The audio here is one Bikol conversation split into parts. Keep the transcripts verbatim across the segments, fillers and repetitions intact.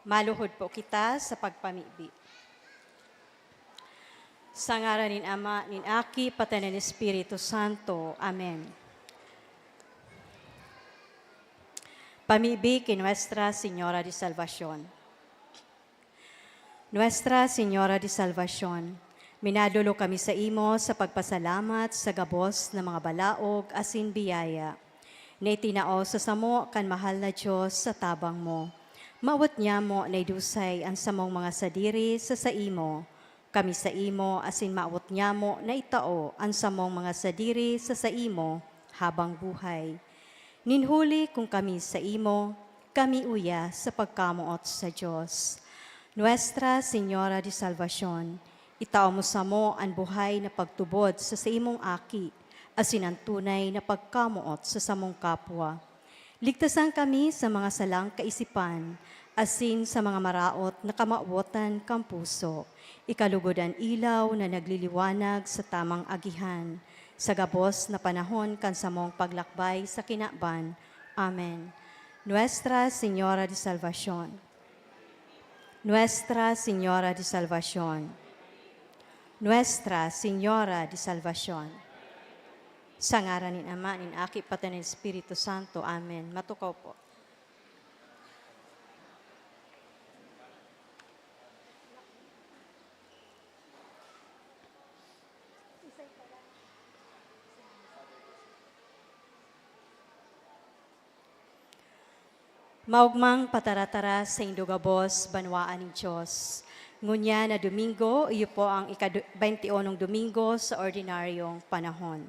Maluhod po kita sa pagpamibi. Sa ngaran nin Ama, nin Aki, pati nin Espiritu Santo. Amen. Pamibi ki Nuestra Señora de Salvacion. Nuestra Señora de Salvacion, minadolo kami saimo sa pagpasalamat sa gabos na mga balaog asin biyaya na itinao sa samo kan mahal na Dios sa tabang mo. Mawot nyamo na idusay an samong mga sadiri sa saimo, kami saimo, asin mawot nyamo na itao an samong mga sadiri sa saimo habang buhay. Nin huli kun kami saimo, kami uya sa pagkamoot sa Dios. Nuestra Señora de Salvacion, itao mo samo an buhay na pagtubod sa saimong Aki, asin an tunay na pagkamoot sa samong kapwa. Ligtasan kami sa mga salang kaisipan, asin sa mga maraot na kamawotan kan puso. Ikalugod an ilaw na nagliliwanag sa tamang agihan, sa gabos na panahon kan samong paglakbay sa kinaban. Amen. Nuestra Señora de Salvacion. Nuestra Señora de Salvacion. Nuestra Señora de Salvacion. Sa ngaran nin Ama, nin Aki, pati nin Espiritu Santo. Amen. Matukaw po. Maogmang pataratara saindo gabos, banwaan nin Dios. Ngunyan na Domingo, iyo po ang ika-veintiunong Domingo sa ordinaryong panahon.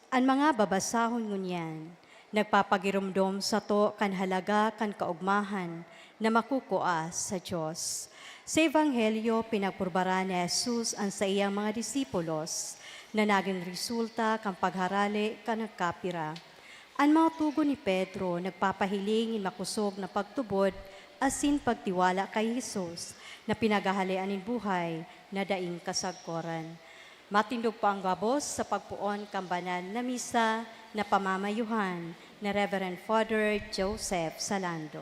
An mga babasahon ngunyan, nagpapagiromdom sato kan halaga kan kaogmahan na makukua sa Dios. Sa Ebanghelyo, pinagpurbaran ni Jesus an saiyang mga disipulos na nagin resulta kan pagharale kan nagkapira. An mga tugon ni Pedro nagpapahiling nin makosog na pagtubod asin pagtiwala kay Jesus na pinaghahalean nin buhay na daing kasagkoran. Matindog po ang gabos sa pagpoon kan banal na misa na pamamayohan ni Reverend Father Joseph Salando.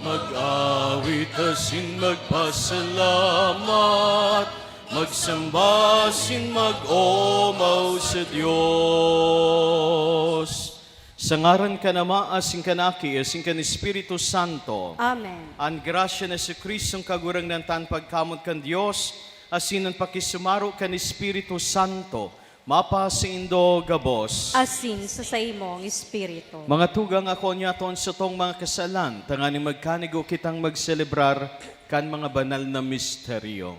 Mag-awit asin magpasalamat, magsamba asin mag-omaw sa Dios. Sa ngaran kan Ama, asin kan Aki, asin kan Espiritu Santo. Amen. An grasya ni Jesu-Cristong Kagurangnan ta, an pagkamoot kan Dios, asin an pakisumaro kan Espiritu Santo, mapasaindo gabos. Asin sa saimong espiritu. Mga tugang, akoon niyato an satong mga kasalan, tanganing magkanigo kitang magselebrar kan mga banal na misteryo.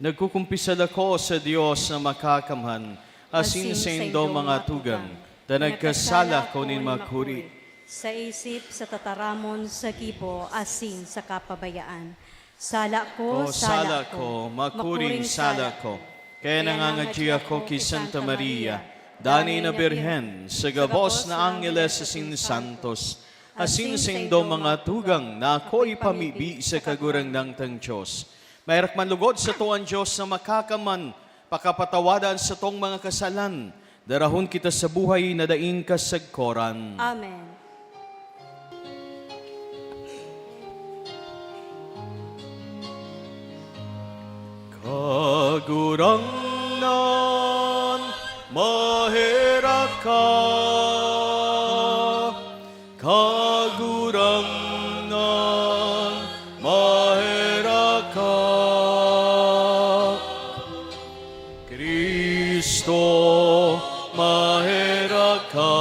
Nagkukumpisal ako sa Dios na makakamhan, asin saindo, mga tugang, ta nagkasala ako nin makuri. Sa isip, sa tataramon, sa gibo, asin sa kapabayaan. Sala ko, O sala ko, makuring sala ko. Kaya nangangadji ako ki Santa Maria, danay na Birhen, sa gabos na angheles asin santos, asin saindo mga tugang na ako ipamibi sa Kagurangnan tang Dios. Maherak man lugod sato an Dios na makakaman pakapatawadan satong mga kasalan, darahon kita sa buhay na daing kasagkoran. Amen. Kagurangnan, maherak ka. Kagurangnan, maherak ka. Cristo, maherak ka.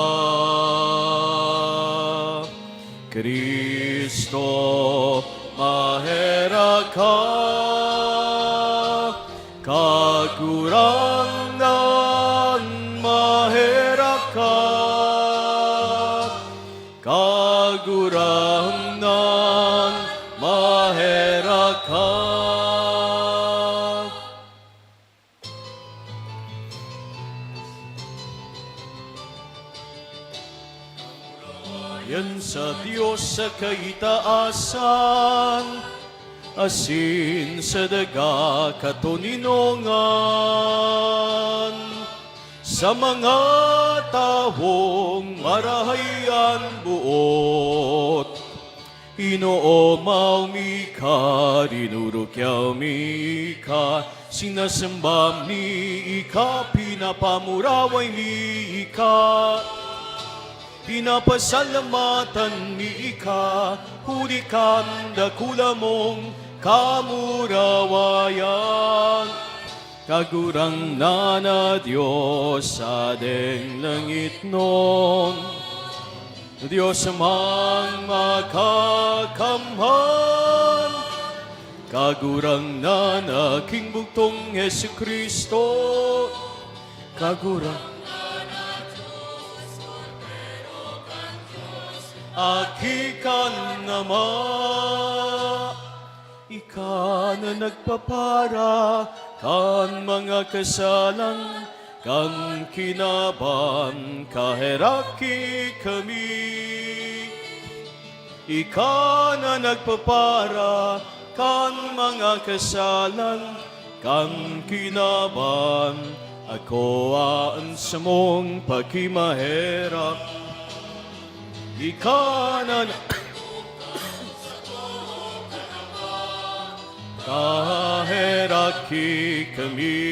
Cristo, maherak ka. Kagurangnan, maherak ka. Kagurangnan, maherak ka. Yan sa Dios sa kaitaasan, asin sa daga katoninongan, sa mga tawong marahay an boot. Inoomaw mi ka, rinurukyaw mi ka, sinasamba mi ika, pinapamuraway mi ika. Pinapasalamatan mi ika, huli kan dakula mong kamurawayan. Kagurangnan na Dios sa deng langitnon, Dios mang makakamhan. Kagurangnan na king bugtong Jesu-Cristo, Kagurang Aki kan Ama, ika na nagpapara kan mga kasalan kan kinaban, kaheraki kami. Ika na nagpapara kan mga kasalan kan kinaban, akoa an samong pakimaherak. Ika na kaheraki kami.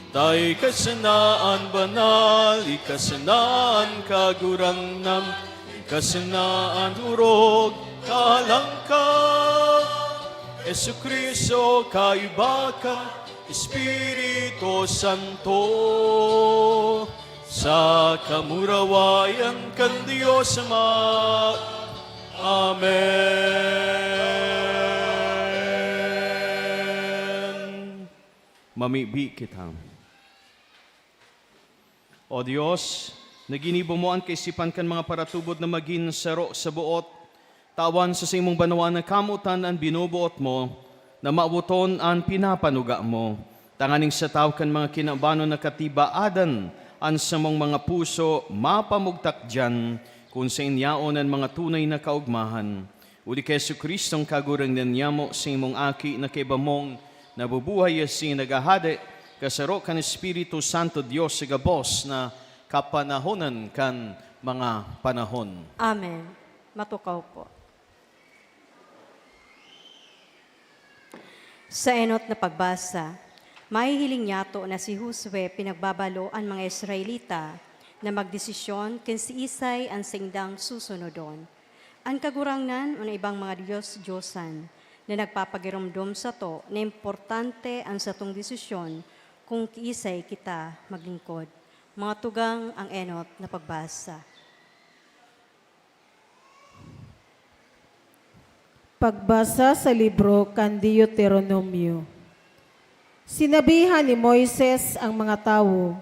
Ta ika sana an banal, ika sana an kagurangnan, ika sana an orog, kahalangkaw. Jesu-Cristo, kaiba kan Espiritu Santo, sa kamurawayan kan Dios Ama. Amen. Mamibi kita. O Dios, na ginibo mo an kaisipan kan mga paratubod na magin saro sa boot, tawan sa saimong banwaan na kamotan an binoboot mo, na mawoton an pinapanuga mo, tanganing sa tawo kan mga kinabanon na katibaadan an samong mga puso mapamugtak diyan, kun saen yaon an mga tunay na kaogmahan. Huli ki Jesu-Cristong Kagurangnan niamo, saimong Aki na kaiba mong nabubuhay asin naghahade, kasaro kan Espiritu Santo, Dios sa gabos na kapanahonan kan mga panahon. Amen. Matukaw po. Sa enot na pagbasa, mahihiling nyato na si Josue pinagbabalo an mga Israelita na magdesisyon kun siisay an saindang susunodon. An Kagurangnan o an ibang mga dios-diyosan na nagpapagiromdom sato na importante an satong desisyon kung kiisay kita maglingkod. Mga tugang, ang enot na pagbasa. Pagbasa sa libro kan Deuteronomio. Sinabihan ni Moises ang mga tawo,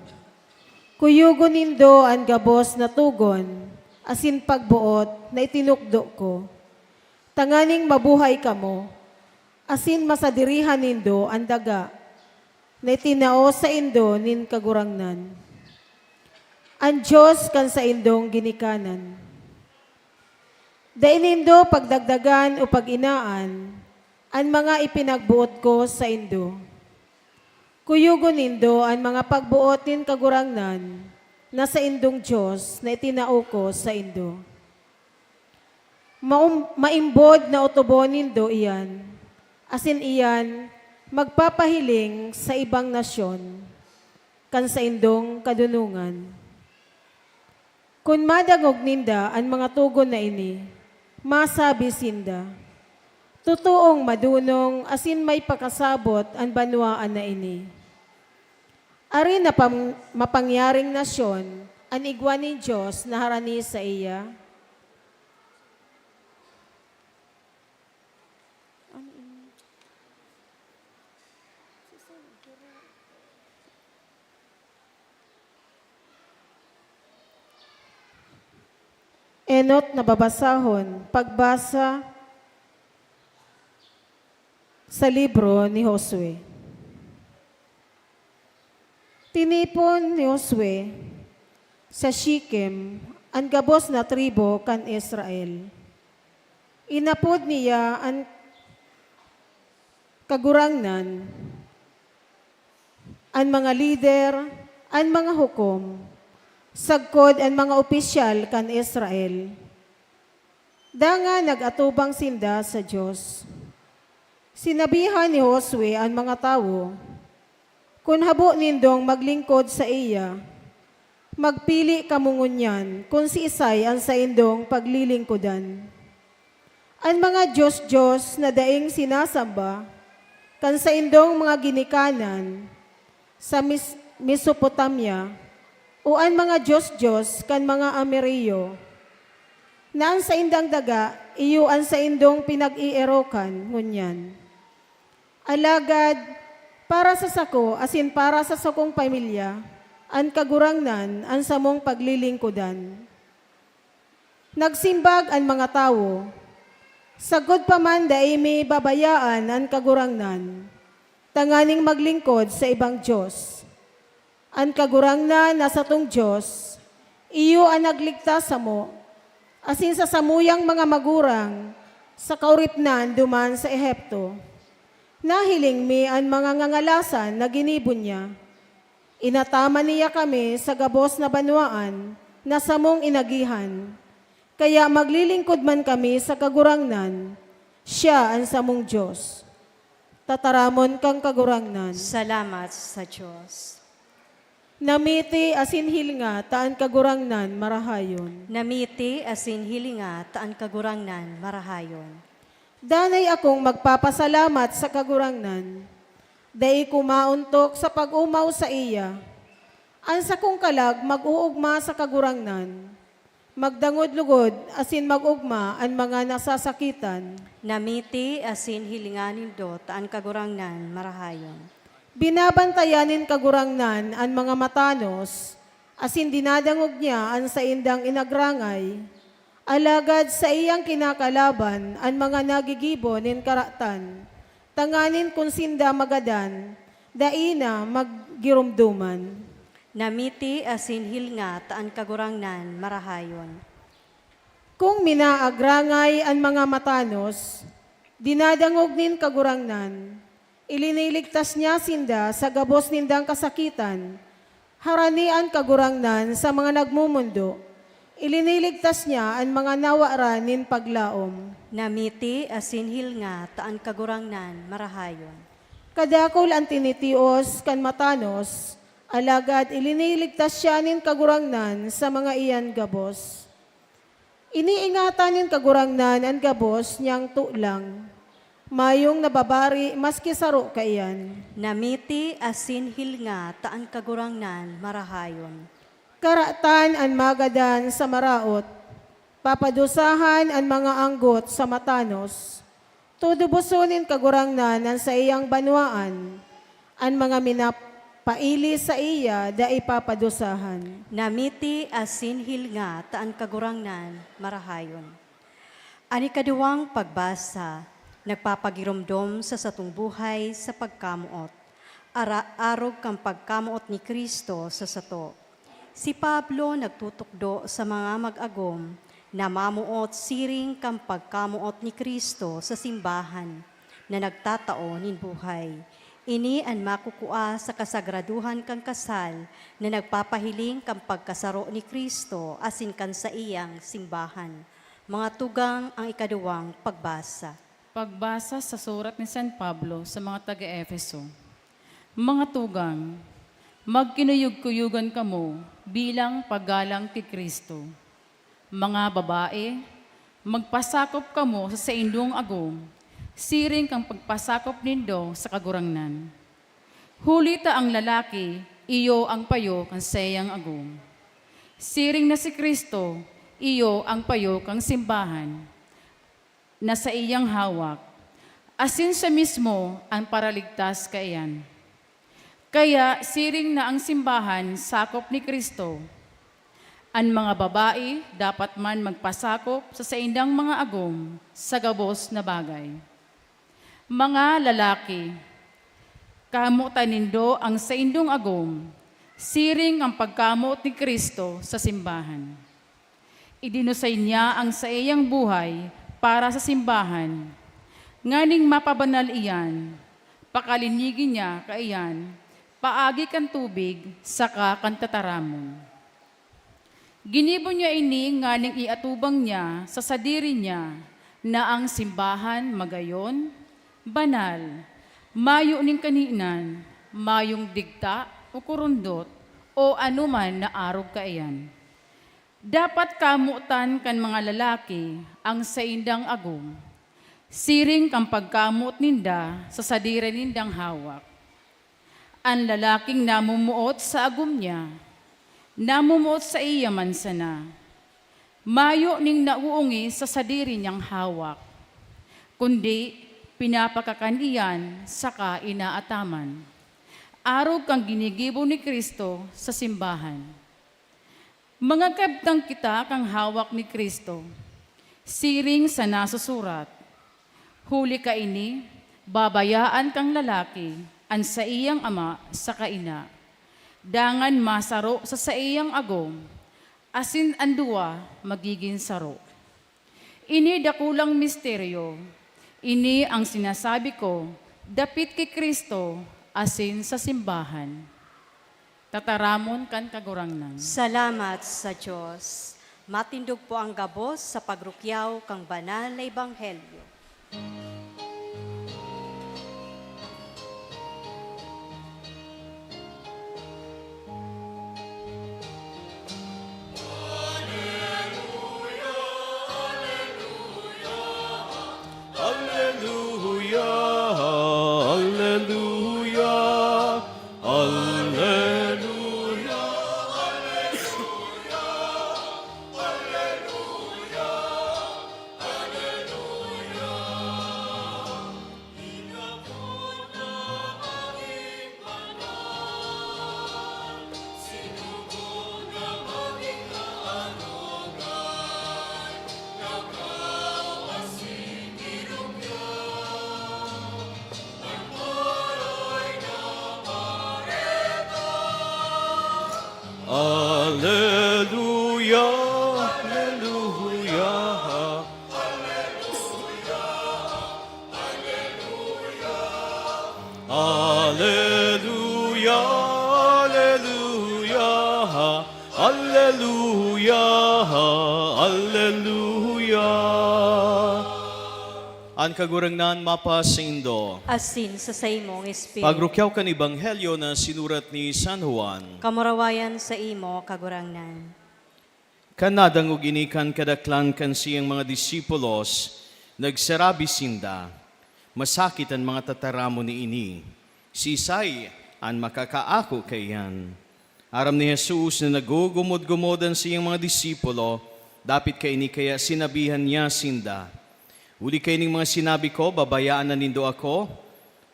"Kuyogon nindo an gabos na togon asin pagboot na itinukdo ko. tanganing mabuhay kamo, asin masadirihan nindo an daga na itinao saindo nin Kagurangnan, an Dios kan saindong ginikanan. Dai nindo pagdagdagan o pag-inaan an mga ipinagboot ko saindo. Kuyogon nindo an mga pagboot nin Kagurangnan na saindong Dios na itinao ko saindo. Maum-, maimbod na otobon nindo iyan, asin iyan magpapahiling sa ibang nasyon kan saindong kadonongan. Kun madangog ninda an mga togon na ini, masabi sinda, "Totoong madonong asin may pakasabot an banwaan na ini. Arin na pam-, mapangyaring nasyon an igwa nin Dios na harani saiya?" Enot na babasahon, pagbasa sa libro ni Josue. Tinipon ni Josue sa Shechem an gabos na tribu kan Israel. Inapod niya an kagurangnan, an mga lider, an mga hukom, sagkod an mga opisyal kan Israel. Dangan nag-atubang sinda sa Dios. Sinabihan ni Josue an mga tawo, "Kun habo nindong maglingkod saiya, magpili kamo ngunyan kun siisay an saindong paglilingkodan. An mga dios-dios na daing sinasamba kan saindong mga ginikanan sa Mes-, Mesopotamia, o an mga dios-dios kan mga Amorreo, na an saindang daga iyo an saindong pinag-eerokan ngunyan. Alagad para sa sako asin para sa sakong pamilya, an Kagurangnan an samong paglilingkodan." Nagsimbag an mga tawo, "Sagkod pa man dai mi babayaan an Kagurangnan, tanganing maglingkod sa ibang dios. An Kagurangnan na satong Dios, iyo an nagligtas samo, asin sa samuyang mga magurang sa kaoripnan duman sa Egipto. Nahiling mi an mga ngangalasan na ginibo niya. Inataman niya kami sa gabos na banwaan na samong inagihan. Kaya maglilingkod man kami sa Kagurangnan, siya an samong Dios." Tataramon kan Kagurangnan. Salamat sa Dios. Namiti asin hilnga ta an Kagurangnan marahayon. Namiti asin hilinga ta an Kagurangnan marahayon. Danay akong magpapasalamat sa Kagurangnan. Dai ko maontok sa pag-omaw saiya. An sakong kalag mag-oogma sa Kagurangnan. Magdangog logod asin mag-ogma an mga nasasakitan. Namiti asin hilinga nindo ta an Kagurangnan marahayon. Binabantayan nin Kagurangnan an mga matanos, asin dinadangog niya an saindang inagrangay. Alagad saiyang kinakalaban an mga nagigibo nin karatan, tanganing kun sinda magadan, dai na maggiromdoman. Namiti asin hilnga ta an Kagurangnan marahayon. Kun minaagrangay an mga matanos, dinadangog nin Kagurangnan, iliniligtas niya sinda sa gabos nindang kasakitan. Harani an Kagurangnan sa mga nagmomondo, iliniligtas niya an mga nawaran nin paglaom. Namiti asin hilnga ta an Kagurangnan marahayon. Kadakul an tinitios kan matanos, alagad iliniligtas siya nin Kagurangnan sa mga iyan gabos. Iniingatan nin Kagurangnan an gabos niyang tolang. Mayong nababari maski saro kaiyan. Namiti asin hilnga ta an Kagurangnan marahayon. Karatan an magadan sa maraot, papadusahan an mga anggot sa matanos. Tutuboson nin Kagurangnan an saiyang banwaan, an mga minapaili saiya dai papadusahan. Namiti asin hilnga ta an Kagurangnan marahayon. An ikaduwang pagbasa nagpapagiromdom sa satong buhay sa pagkamoot, ara-, arog kan pagkamoot ni Cristo sa sato. Si Pablo nagtutukdo sa mga mag-agom na mamoot siring kan pagkamoot ni Cristo sa simbahan na nagtatao nin buhay. Ini an makukua sa kasagraduhan kan kasal na nagpapahiling kan pagkasaro ni Cristo asin kan saiyang simbahan. Mga tugang, ang ikaduwang pagbasa. Pagbasa sa surat ni San Pablo sa mga taga-Efeso. Mga tugang, magkinuyog-kuyogan kamo bilang paggalang ki Cristo. Mga babae, magpasakop kamo sa saindong agom, siring kan pagpasakop nindo sa Kagurangnan. Huli ta ang lalaki iyo ang payo kan saiyang agom, siring na si Cristo iyo ang payo kan simbahan na saiyang hawak, asin siya mismo an paraligtas kaiyan. Kaya siring na ang simbahan sakop ni Cristo, an mga babae dapat man magpasakop sa saindang mga agom sa gabos na bagay. Mga lalaki, kamotan nindo an saindong agom, siring kan pagkamoot ni Cristo sa simbahan. Idinusay niya an saiyang buhay para sa simbahan, nganing mapabanal iyan, pakalinigi niya kaiyan paagi kan tubig saka kan tataramon. Ginibo niya ini nganing iatubang niya sa sadiri niya na an simbahan magayon, banal, mayo nin kaninan, mayong digta o kurundot, o anoman na arog kaiyan. Dapat kamotan kan mga lalaki an saindang agom, siring kan pagkamoot ninda sa sadiri nindang hawak. An lalaking namomoot sa agom niya, namomoot saiya man sana. Mayo nin naoongi sa sadiri niyang hawak, kundi pinapakakan iyan saka inaataman, arog kan ginigibo ni Cristo sa simbahan. Mga kabtang kita kan hawak ni Cristo, siring sa nasusurat, "Huli kaini, babayaan kan lalaki an saiyang ama saka ina, dangan masaro sa saiyang agom, asin an duwa magigin saro." Ini dakulang misteryo. Ini an sinasabi ko dapit ki Cristo asin sa simbahan. Tataramon kan Kagurangnan. Salamat sa Dios. Matindog po ang gabos sa pagrukyaw kan banal na ebanghelyo. Aleluya, aleluya, aleluya, aleluya, aleluya, aleluya. Aleluya, aleluya. Aleluya, aleluya, aleluya, aleluya. An Kagurangnan mapasaindo. Asin sa saimong espiritu. Pagrukyaw kan Ebanghelyo na sinurat ni San Juan. Kamurawayan saimo, Kagurangnan. Kan nadangog ini kan kadaklan kan saiyang mga disipulos, nagsarabi sinda, "Masakit an mga tataramon niini. Siisay an makakaako kaiyan?" Aram ni Jesus na naggugumod-gumod an saiyang mga disipulo, dapit kaini kaya sinabihan niya sinda, "Huli kaining mga sinabi ko, babayaan na nindo ako?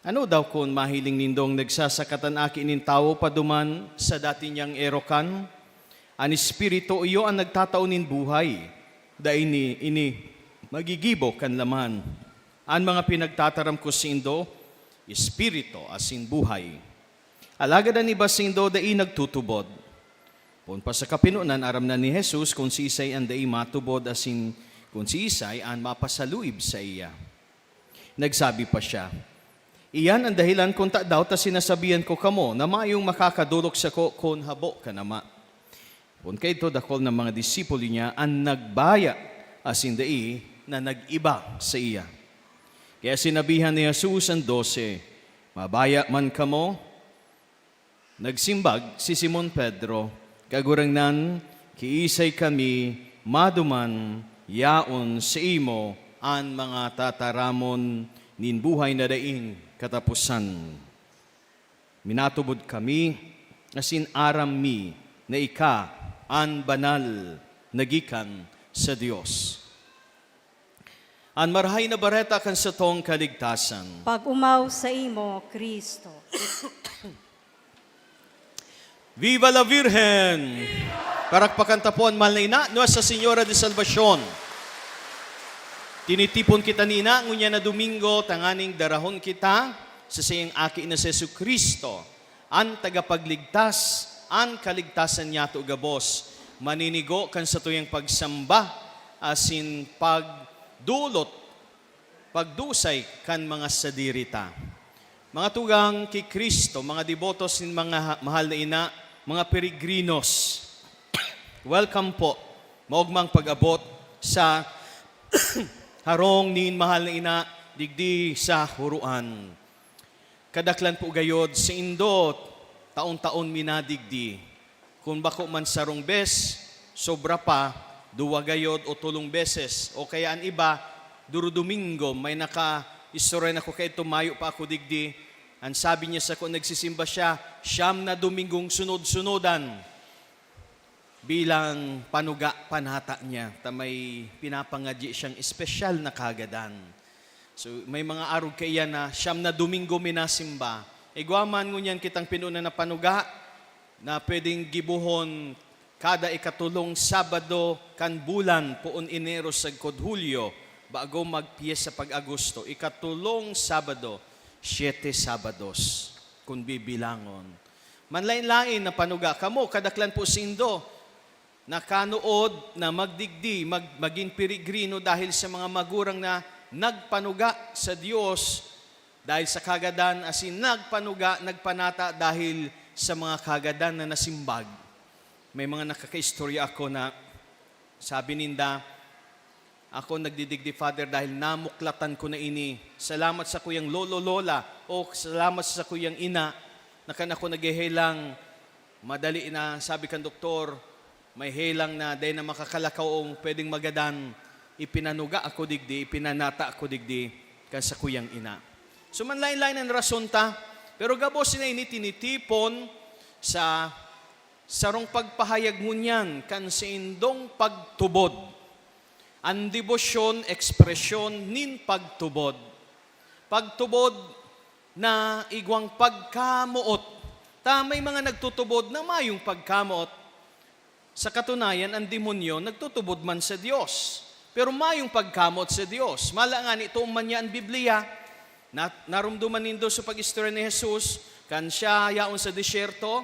Ano daw kun mahiling nindong nagsasakat an Aki nin Tawo paduman sa dati niyang erokan? An Espiritu iyo an nagtatao nin buhay. Dai ni ini Magigibo kan laman. An mga pinagtataram ko saindo, espiritu asin buhay. Alagad an iba saindo dai nagtutubod. Poon pa sa kapinonan, aram na ni Jesus kun siisay an dai matubod asin kun siisay an mapasaluib saiya. Nagsabi pa siya, "Iyan an dahelan kun tadaw ta sinasabihan ko kamo na mayong makakadolok sako kun habo kan Ama." Poon kaidto, dakul na mga disipulo niya an nagbaya asin dai na nag-iba saiya. Kaya sinabihan ni Jesus an dose, "Mabaya man kamo?" Nagsimbag si Simon Pedro, "Kagurangnan, kiisay kami maduman yaon saimo an mga tataramon nin buhay na daing kataposan? Minatubod kami, asin aram mi na ika an banal na gikan sa Dios." An Marahay na Bareta kan satong kaligtasan. Pag-omaw saimo, Cristo. Viva la Virgen! Parakpakan ta po an mahal na ina, Nuestra Señora de Salvacion. Tinitipon kita ni ina ngunyan na Domingo, tanganing darahon kita sa saiyang Aki na si Jesu-Cristo, an Tagapagligtas, an kaligtasan niyato gabos, maninigo kan satuyang pagsamba asin pagdolot, pagdusay kan mga sadiri ta. Mga tugang ki Cristo, mga debotos nin mga ha-, mahal na ina, mga peregrinos, welcome po. Maogmang pag-abot sa harong nin mahal na ina digdi sa Huroan. Kadaklan po gayod saindo, taon-taon mi nadigdi. Kun bako man sarong bes, sobra pa, duwa gayod o tolong beses, o kaya an iba, durudomingo, may nakaistorya na ko kaidto, mayo pa ako digdi. An sabi niya sako, nagsisimba siya siyam na domingong sunod-sunodan. Bilang panuga, panata niya, ta may pinapangadyi siyang espesyal na kagadan. So, may mga arog kaiyan na siyam na Domingo minasimba. Igwa man ngunyan kitang pinuna na panuga na pwedeng gibohon kada ikatulong Sabado kan bulan, poon Enero sagkod Hulyo, bago magpiyesta pag Agosto, ikatulong Sabado, siete Sabados, kun bibilangon. Manlaen-laen na panuga kamo, kadaklan po saindo, nakanood na magdigdi, mag-, magin peregrino dahil sa mga magurang na nagpanuga sa Dios dahil sa kagadan, asin nagpanuga, nagpanata dahil sa mga kagadan na nasimbag. May mga nakakaistorya ako na sabi ninda, "Ako nagdidigdi, Father, dahil namuklatan ko na ini. Salamat sa kuyang lolo, lola, o salamat sa kuyang ina, na kan ako naghehelang, madali na, sabi kan doktor, may helang na, dai na makakalakaw o pwedeng magadan. Ipinanuga ako digdi, ipinanata ako digdi kan sa kuyang ina." So, manlaen-laen an rason ta, pero gabos na ini tinitipon sa sarong pagpahayag ngunyan kan saindong pagtubod. An debosyon, ekspresyon nin pagtubod. Pagtubod na igwang pagkamoot. Ta may mga nagtutubod na mayong pagkamoot. Sa katunayan, an demonyo nagtutubod man sa Dios, pero mayong pagkamoot sa Dios. Mala ngani, too man niya an Biblia. Na-, narumduman nindo sa pag-istorya ni Jesus, kan siya yaon sa disyerto,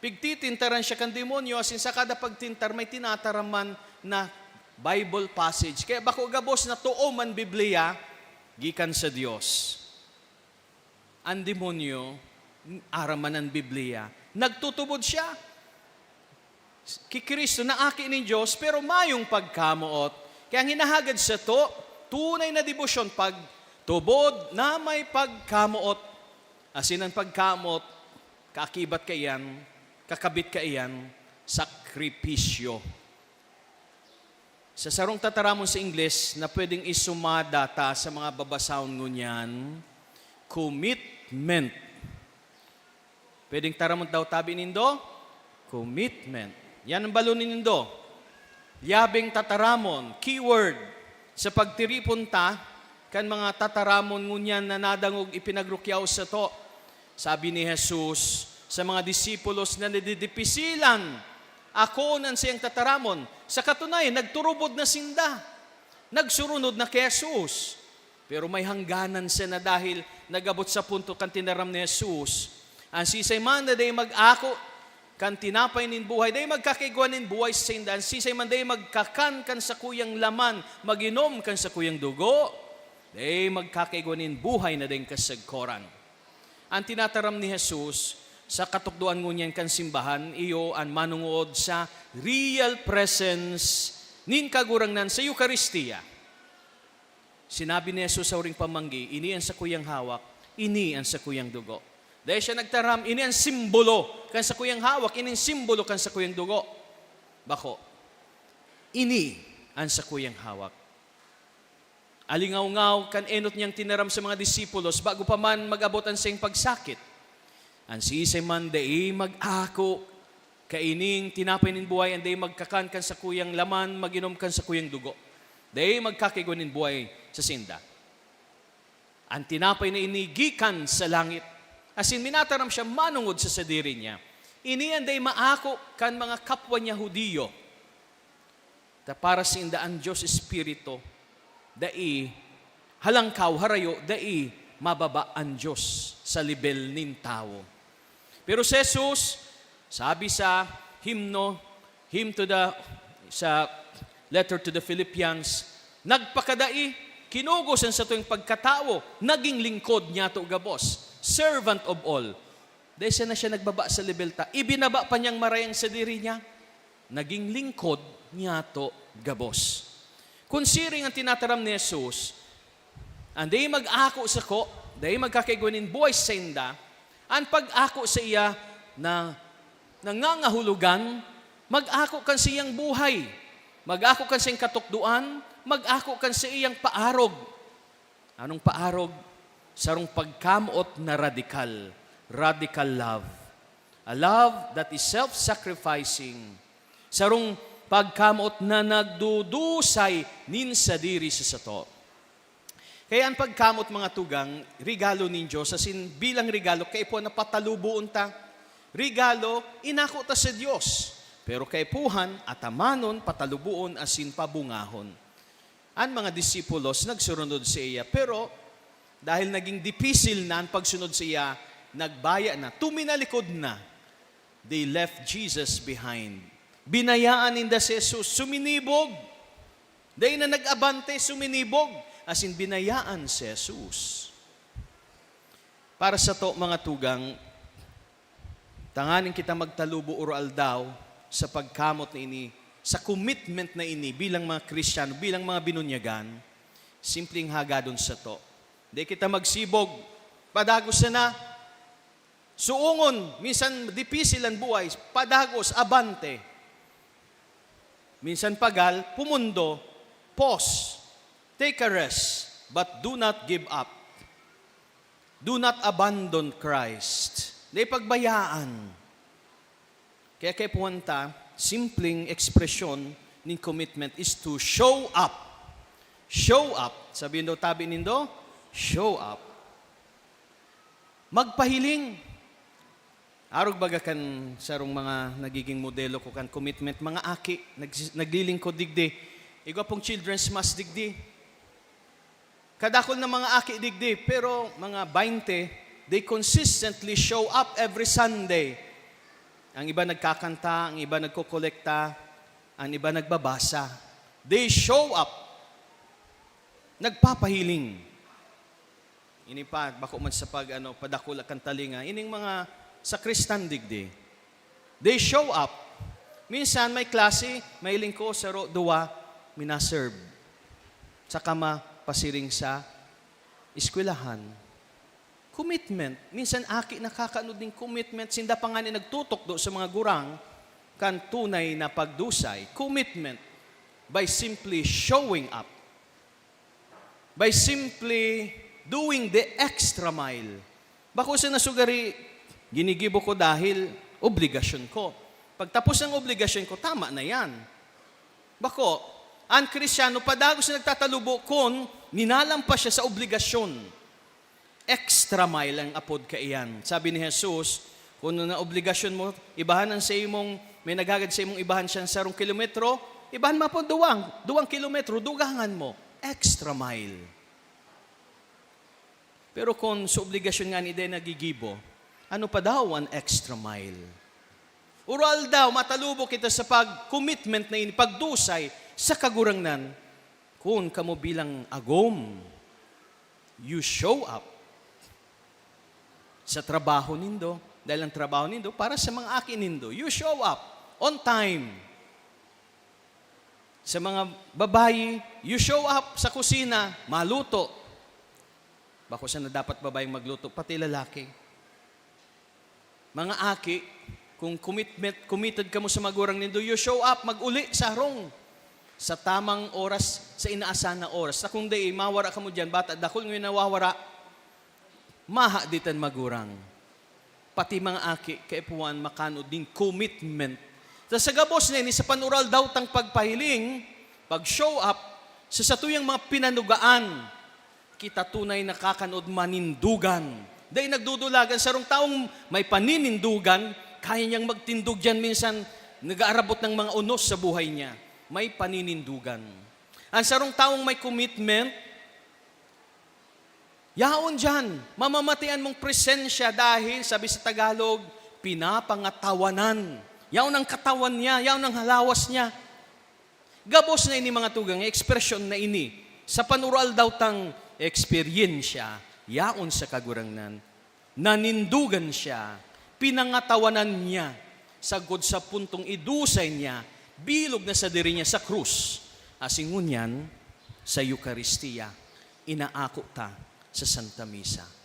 pigtitintaran siya kan demonyo, asin sa kada pagtintar, may tinataram man na Bible passage. Kaya bako gabos na too man Biblia, gikan sa Dios. An demonyo, aram man an Biblia, nagtutubod siya ki Cristo na Aki nin Dios, pero mayong pagkamoot. Kaya ang hinahagad sato, tunay na debosyon, pagtubod na may pagkamoot. Asin an pagkamoot, kaakibat kaiyan, kakabit kaiyan, sakripisyo. Sa sarong tataramon sa Ingles na pwedeng isumada ta sa mga babasahon ngunyan, commitment. Pwedeng taramon daw tabi nindo? Commitment. Yan ang balo nindo. Yabing tataramon, keyword, sa pagtiripon ta kan mga tataramon ngunyan na nadangog ipinagrukyaw sato. Sabi ni Jesus sa mga disipulos na nadidipisilan, "Ako an saiyang tataramon." Sa katunayan, nagturubod na sinda. Nagsurunod na ki Jesus. Pero may hangganan siya na dahil nag-abot sa punto kan tinaram ni Jesus, "An siisay man na dai mag-ako kan tinapay nin buhay, dai magkakaigwa nin buhay sa sinda. An siisay man dai magkakan kan sakuyang laman, mag-inom kan sakuyang dugo, dai magkakaigwa nin buhay na daing kasagkoran." An tinataram ni Jesus sa katukdoan ngunyan kan simbahan, iyo an manungood sa real presence nin Kagurangnan sa Eukaristia. Sinabi ni Jesus sa huring pamanggi, "Ini an sakuyang hawak, ini an sakuyang dugo." Dai siya nagtaram, "Ini an simbolo kan sakuyang hawak, ini an simbolo kan sakuyang dugo." Bako, "Ini an sakuyang hawak." Alingawngaw kan enot niyang tinaram sa mga disipulos bago pa man mag-abot an saiyang pagsakit, "An siisay man dai mag-ako kaining tinapay nin buhay, an dai magkakan kan sakuyang laman, mag-inom kan sakuyang dugo, dai magkakaigwa nin buhay sa sinda." An tinapay na ini gikan sa langit, asin minataram siya manongod sa sadiri niya. Ini an dai maako kan mga kapwa niya Judio. Ta para sinda an Dios Espiritu, dai halangkaw, harayo, dai mababa an Dios sa lebel nin tawo. Pero si Jesus, sabi sa himno, hymn to the, sa letter to the Philippians, nagpakadai, kinugos an satong pagkatawo, naging lingkod niyato gabos, servant of all. Dai sana siya nagbaba sa lebel ta, ibinaba pa niyang maray an sadiri niya, naging lingkod niyato gabos. Kun siring an tinataram ni Jesus, "An dai mag-ako sako, dai magkakaigwa nin buhay sa sainda." An pag-ako saiya na nangangahulogan, mag-ako kan saiyang buhay, mag-ako kan saiyang katukdoan, mag-ako kan saiyang paarog. Anong paarog? Sarong pagkamoot na radikal, radical love. A love that is self-sacrificing. Sarong pagkamoot na nagdudusay nin sadiri sa sato. Kaya an pagkamoot, mga tugang, regalo nin Dios, asin bilang regalo, kaipuhan na pataluboon ta. Regalo, inako ta sa Dios. Pero kaipuhan, atamanon, pataluboon, asin pabungahon. An mga disipulos nagsurunod saiya, pero dahil naging dipisil na an pagsunod saiya, nagbaya na, tuminalikod na. They left Jesus behind. Binayaan ninda si Jesus, suminibog. Dai na nag-abante, suminibog, asin binayaan si Jesus. Para sato, mga tugang, tanganing kita magtalubo oro-aldaw sa pagkamot na ini, sa commitment na ini bilang mga Kristiyano, bilang mga binunyagan, simpleng hagadon sato. Di kita magsibog, padagos sana. Suongon, minsan dipisil an buhay, padagos, abante. Minsan pagal, pumundo, pause, take a rest, but do not give up. Do not abandon Christ. Dai pagbayaan. Kaya kaipuhan ta, simpleng ekspresyon nin commitment is to show up. Show up. Sabihin daw, tabi nindo, "Show up." Magpahiling. Arog baga kan sarong mga nagiging modelo ko kan commitment, mga aki, nagsi-, naglilingkod digdi. Igwa pong children's mass digdi. Kadakul na mga aki digdi, pero mga baynte, they consistently show up every Sunday. Ang iba nagkakanta, ang iba nagkokolekta, ang iba nagbabasa. They show up. Nagpapahiling. Ini pa, bako man sa pag, ano, padakula kan talinga. Ining mga sakristan digdi. They show up. Minsan may klase, may lingko, saro, duwa, minaserve. Saka mapasiring sa eskwelahan. Commitment. Minsan aki nakakaanod ning commitment, sinda pa ngani nagtutukdo sa mga gurang kan tunay na pagdusay. Commitment by simply showing up. By simply doing the extra mile. Bako sa nasugari, ginigibo ko dahil obligasyon ko. Pagtapos ng obligasyon ko, tama na yan. Bako, ang Kristiyano padagos na nagtatalubo kun minalampas siya sa obligasyon. Extra mile ang apod kaiyan. Sabi ni Jesus, "Kun na obligasyon mo, ibahan ang sa imong, may naghagad sa imong ibahan siyang sarong kilometro, Ibahan mo po duwang, duwang kilometro, dugangan mo. Extra mile. Pero kung sa obligasyon nga ni dai nagigibo, ano pa daw an extra mile? Ural daw, matalubo kita sa pag-commitment na ini, pagdusay sa Kagurangnan. Kun kamo bilang agom, you show up sa trabaho nindo, dahil ang trabaho nindo para sa mga aki nindo. You show up on time. Sa mga babayi, you show up sa kusina, maluto. Bako sana dapat babayeng magluto, pati lalaki. Mga aki, kung commitment, committed kamo sa magurang nindo, you show up, mag-uli sa harong sa tamang oras, sa inaasahan na oras. Sa kung dai, mawara kamo diyan, bata, dakul ngayon nawawara, maha ditan magurang. Pati mga aki, kaipuhan, makanod nin commitment. Sa, sa gabos na ini, sa panural daw tang pagpahiling, pag-show up, sa satuyang mga pinanugaan, kita tunay nakakanood manindugan. Dai nagdudulagan, sarong taong may paninindugan, kaya niyang magtindog diyan minsan, nag-aarabot ng mga unos sa buhay niya. May paninindugan. Ang sarong taong may commitment, yaon diyan, mamamatian mong presensya dahil, sabi sa Tagalog, pinapangatawanan. Yaon ang katawan niya, yaon ang halawas niya. Gabos na ini, mga tugang, ekspresyon na ini sa panural daw tang eksperyensya yaon sa Kagurangnan. Nanindugan siya, pinangatawanan niya, sagkod sa puntong idusay niya, bilog na sadiri niya sa krus. Asin ngunyan, sa Eukaristia, inaako ta sa Santa Misa.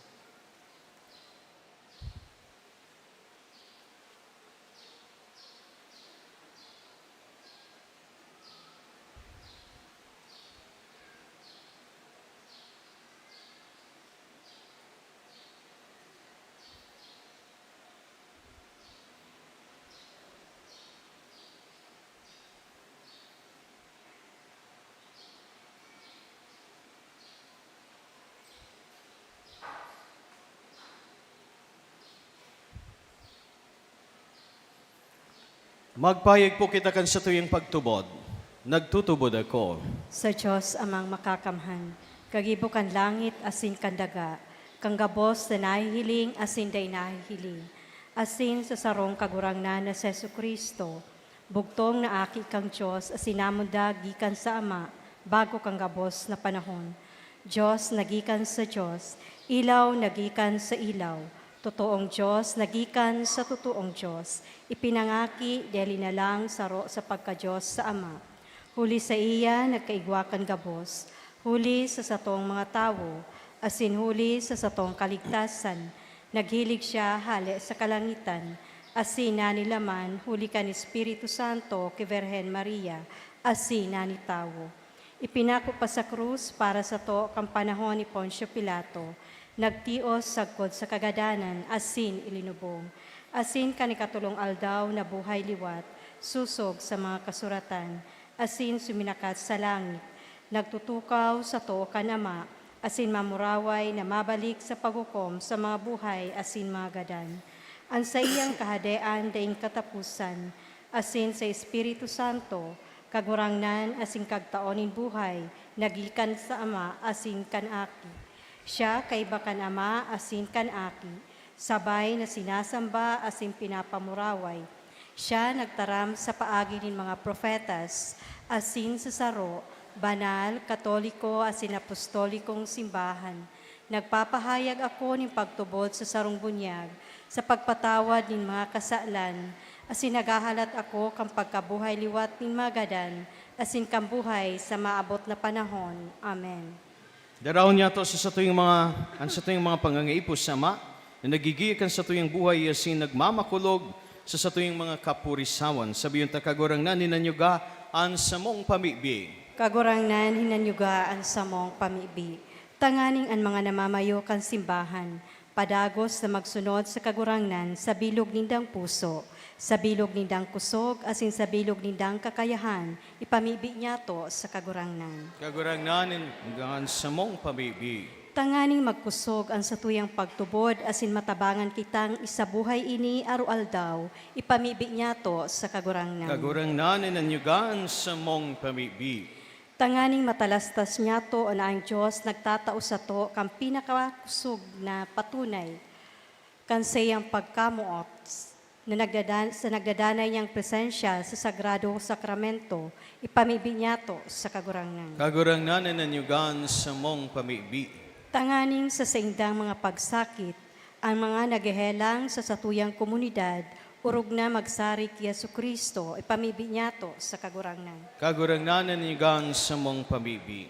Magpahayag po kita kan satuyang pagtubod. Nagtutubod ako sa Dios Amang Makakamhan, kagibo kan langit asin kan daga, kan gabos na nahihiling asin dai nahihiling, asin sa sarong Kagurangnan na si Jesu-Cristo, bugtong na Aki kan Dios asin namundag gikan sa Ama bago kan gabos na panahon. Dios na gikan sa Dios, ilaw na gikan sa ilaw, totoong Dios na gikan sa totoong Dios, ipinangaki, dai linalang, saro sa pagka-Dios sa Ama. Huli saiya nagkaigwa kan gabos, huli sa satong mga tawo, asin huli sa satong kaligtasan, naghilig siya hale sa kalangitan, asin nanilaman huli kan Espiritu Santo ki Birhen Maria, asin nanitawo. Ipinako pa sa krus para sato kan panahon ni Poncio Pilato, nagtios sagkod sa kagadanan asin ilinubong, asin kan ikatolong aldaw nabuhay liwat, sosog sa mga kasuratan, asin suminakat sa langit, nagtutukaw sato kan Ama, asin mamuraway na mabalik sa paghukom sa mga buhay asin mga gadan. An saiyang Kahadean daing kataposan, asin sa Espiritu Santo, Kagurangnan asin Kagtao nin buhay, na gikan sa Ama asin kan Aki. Siya kaiba kan Ama asin kan Aki, sabay na sinasamba asin pinapamuraway. Siya nagtaram sa paagi nin mga propetas, asin sa saro, banal, katoliko, asin apostolikong simbahan. Nagpapahayag ako nin pagtubod sa sarong bunyag, sa pagpatawad nin mga kasalan, asin naghahalat ako kan pagkabuhay liwat nin mga gadan, asin kan buhay sa maabot na panahon. Amen. Daraon niyato sa satuyang mga, an satuyang mga pangangaipo sa Ama, na nagigiya kan satuyang buhay asin nagmamakulog sa satuyang mga kapurisawan. Sabiyon ta, Kagurangnan, hinanyuga an samong pamibi. Kagurangnan, hinanyuga an samong pamibi. Tanganing an mga namamayo kan simbahan, padagos na magsunod sa Kagurangnan sa bilog nindang puso, sa bilog nindang kusog, asin sa bilog nindang kakayahan, ipamibi niyato sa Kagurangnan. Kagurangnan, hinanyuga an samong pamibi. Tanganing magkusog an satuyang pagtubod asin matabangan kitang isabuhay ini aroaldaw, ipamibi niyato sa Kagurangnan. Kagurangnan, inanyugan samong pamibi. Tanganing matalastas niyato na ang Dios nagtatao sato kan pinakakusog na patunay kan saiyang pagkamoot na nagdadan-, sa nagdadanay niyang presensya sa Sagrado Sakramento, ipamibi niyato sa Kagurangnan. Kagurangnan, inanyugan samong pamibi. Tanganing sa saindang mga pagsakit, ang mga naghehelang sa satuyang komunidad, orog na magsarig ki Jesu-Cristo, ipamibi niyato sa Kagurangnan. Kagurangnan, inanyugan samong pamibi.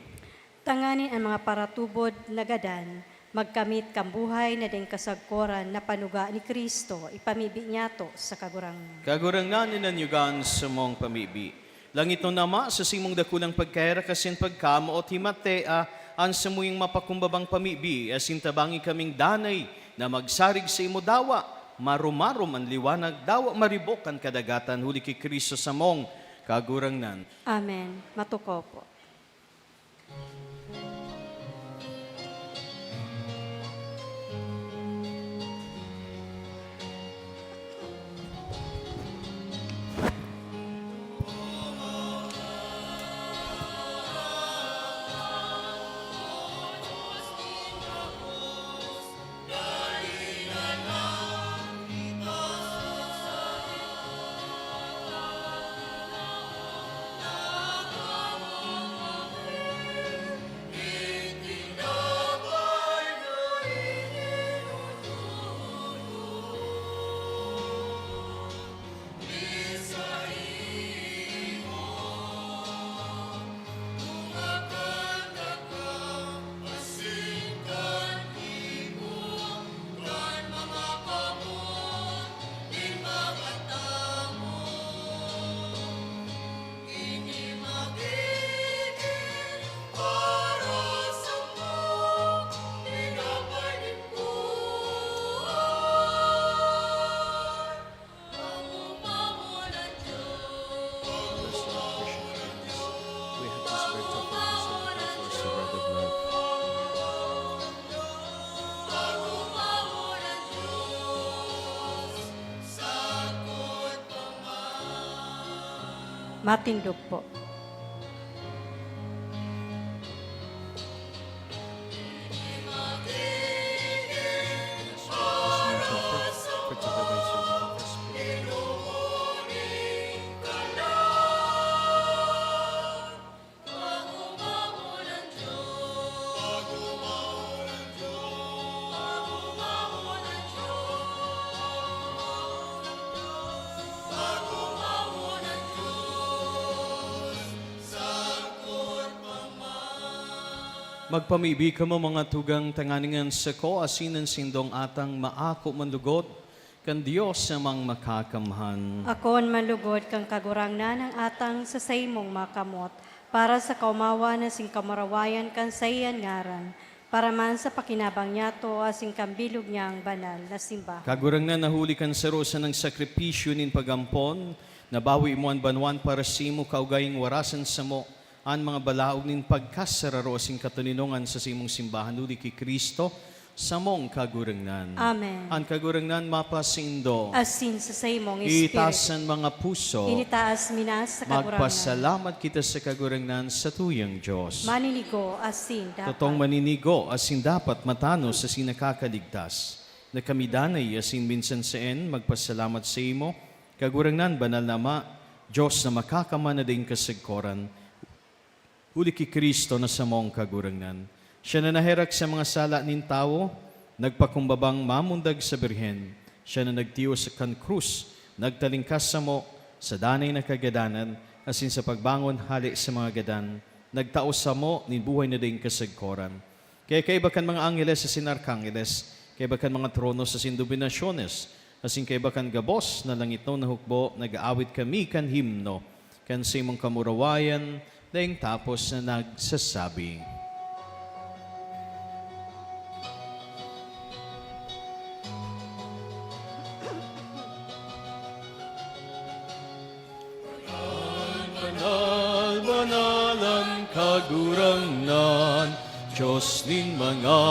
Tanganing an mga paratubod na gadan magkamit kan buhay na daing kasagkoran na panuga ni Cristo, ipamibi niyato sa Kagurangnan. Kagurangnan, inanyugan samong pamibi. Langitnon na Ama, sa saimong dakulang pagkaherak asin pagkamoot, himatea an samuyang mapakumbabang pamibi, asin tabangi kaming danay na magsarig saimo. Dawa marumarom an liwanag, dawa maribok an kadagatan, huli ki Cristo samong Kagurangnan. Amen. Matukaw po. Blessed Christian friends, we have this virtual conversation for us to Word of Life. Matindog po. Magpamibi kamo, mga tugang, tanganing an sako asin an saindong atang maako man lugod kan Dios na Amang Makakamhan. Akoon man lugod kan Kagurangnan an atang sa saimong makamot, para sa kaomawan asin kamurawayan kan saiyang ngaran, para man sa pakinabang niyato asin kan bilog niyang banal na simbahan. Kagurangnan, na huli kan saro sanang sakripisyo nin pag-ampon, nabawi mo an banwaan para saimo, kaugayng warasan samo an mga balaog nin pagkasararo asin katoninongan sa saimong simbahan, huli ki Cristo, samong Kagurangnan. Amen. An Kagurangnan mapasaindo. Asin sa saimong espiritu. Itaas an mga puso. Initaas mi na sa Kagurangnan. Magpasalamat kita sa Kagurangnan, satuyang Dios. Maninigo asin dapat. Totoong maninigo asin dapat, matanos asin nakakaligtas, na kami danay asin minsan saen magpasalamat saimo, Kagurangnan, banal na Ama, Dios na Makakamhan na daing kasagkoran, huli ki Cristo na samong Kagurangnan. Siya na naherak sa mga sala nin tawo, nagpakumbabang mamundag sa Birhen. Siya na nagtios kan krus, nagtalingkas samo sa danay na kagadanan, asin sa pagbangon hale sa mga gadan, nagtao samo nin buhay na daing kasagkoran. Kaya kaiba kan mga angheles asin arkangheles, kaiba kan mga tronos asin dominasyones, asin kaiba kan gabos na langitnon na hukbo, nag-aawit kami kan himno kan saimong kamurawayan, daing tapos na nagsasabi, "Banal, banal, banal an Kagurangnan, Dios nin mga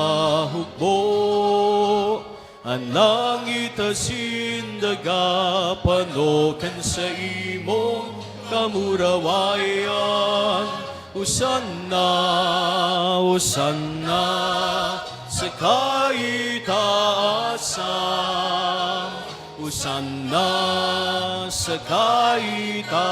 hukbo, an langit asin daga pano kan saimong kamurawayan. Hosanna, Hosanna sa kaitaasan. Hosanna sa kaitaasan.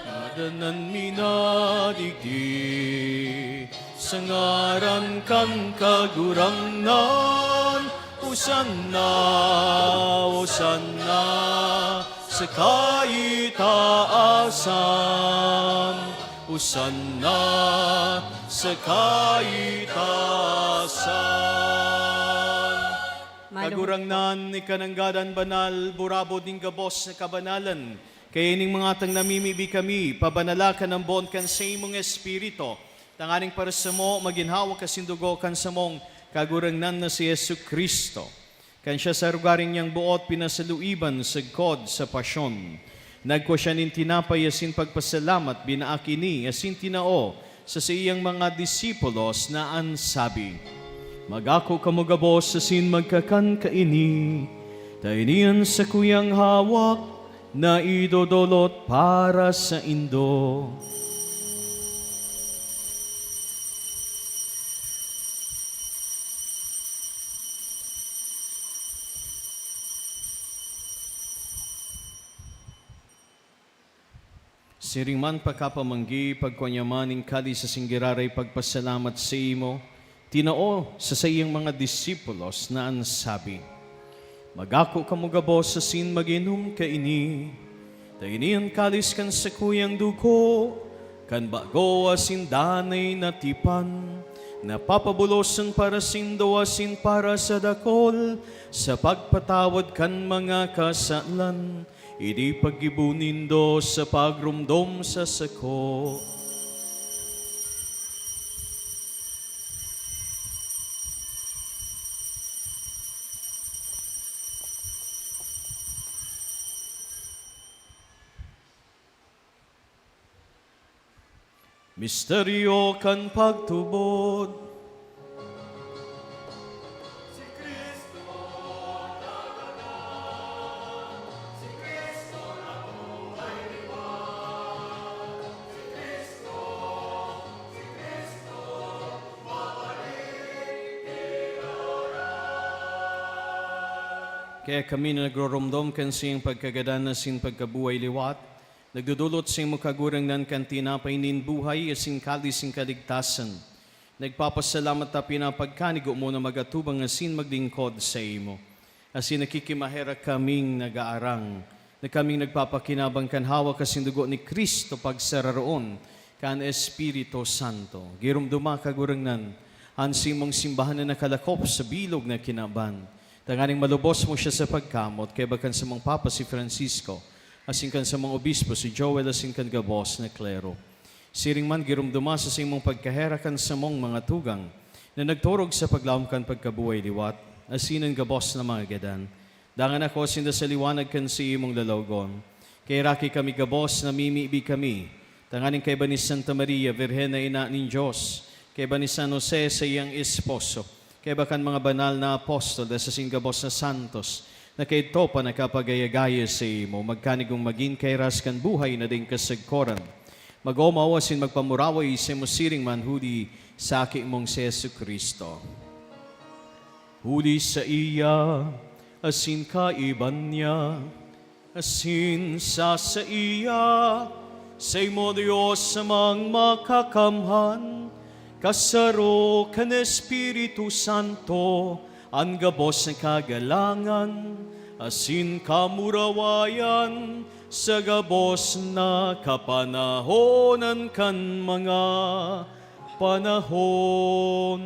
Ngadanan mi na digdi sa ngaran kan Kagurangnan. Hosanna, Hosanna sa kaitaasan. Hosanna sa kaitaasan. Kagurangnan, ika nanggad an banal, burabod nin gabos na kabanalan. Kaya ining mga tang namimibi kami, pabanala ka ng boon kan saimong Espiritu, tanganing parasamo magin hawak asin dugo kan samong Kagurangnan na si Jesu-Cristo. Kan siya sa arugaring niyang boot pinasaluiban sagkod sa pasyon, nagkua siya nin tinapay asin pagpasalamat, binaak ini asin tinao sa saiyang mga disipulos na an sabi, "Magako kamo gabos asin magkakan kaini, ta ini an sakuyang hawak na idodolot para saindo." Siring man pakapamanggi, pagkua niya man nin kalis asin giraray pagpasalamat saimo, tinao sa saiyang mga disipulos na an sabi, "Magako kamo gabos asin mag-inom kaini, ta ini an kalis kan sakuyang dugo kan bago asin danay na tipan, na papabolosan para saindo asin para sa dakul sa pagpatawad kan mga kasalan. Ini paggibo nindo sa pagromdom sa sako." Misteryo kan pagtubod. Kaya kami na nagroromdom kan saiyang pagkagadan asin pagkabuhay liwat, nagdodolot saimo, Kagurangnan, kan tinapay nin buhay asin kalis nin kaligtasan. Nagpapasalamat ta pinapagkanigo mo na mag-atubang asin maglingkod saimo. Asin nakikimaherak kaming nagaarang na kaming nagpapakinabang kan hawak asin dugo ni Cristo pagsararoon kan Espiritu Santo. Giromdoma, Kagurangnan, an saimong simbahan na nakalakop sa bilog na kinaban, tanganing malubos mo siya sa pagkamot, kaiba kan samong Papa si Francisco, asin kan samong Obispo si Joel, asin kan gabos na klero. Siring man, giromdoma sa saimong pagkaherak an samong mga tugang na nagturog sa paglaom kan pagkabuhay liwat, asin an gabos na mga gadan. Dangan akoa sinda sa liwanag kan saimong lalawogon. Kaheraki kami gabos, namimibi kami, tanganing kaiba ni Santa Maria, Birhen na Ina nin Dios, kaiba ni San Jose, saiyang esposo, kaiba kan mga banal na apostol, asin gabos na santos, na kaidto pa nakapagaya-gaya saimo, magkanigong magin kairas kan buhay na daing kasagkoran. Mag-omaw asin magpamuraway saimo siring man huli sa Aki mong si Jesu-Cristo. Huli saiya, asin kaiba niya, asin sa saiya, saimo, Dios Amang Makakamhan, kasaro kan Espiritu Santo, an gabos na kagalangan asin kamurawayan sa gabos na kapanahonan kan mga panahon.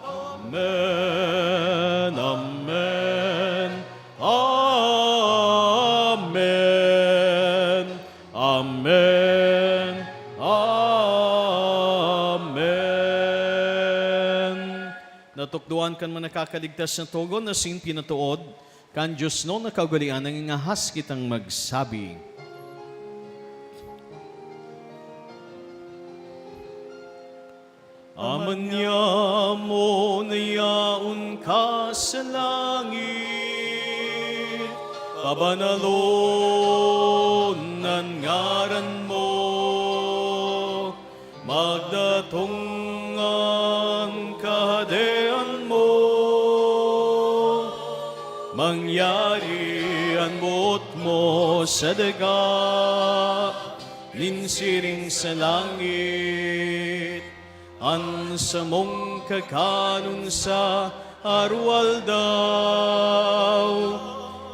Amen, amen, amen, amen, amen. Natukdoan kan mga nakakaligtas na togon asin pinatood kan diosnon na kaugalean na ngingahas kitang magsabi, Ama niamo na yaon ka sa langit, pabanalon an ngaran mo, magdatong an kahadean mo, mangyari an boot mo sa daga nin siring sa langit. An samong kakanon sa aroaldaw,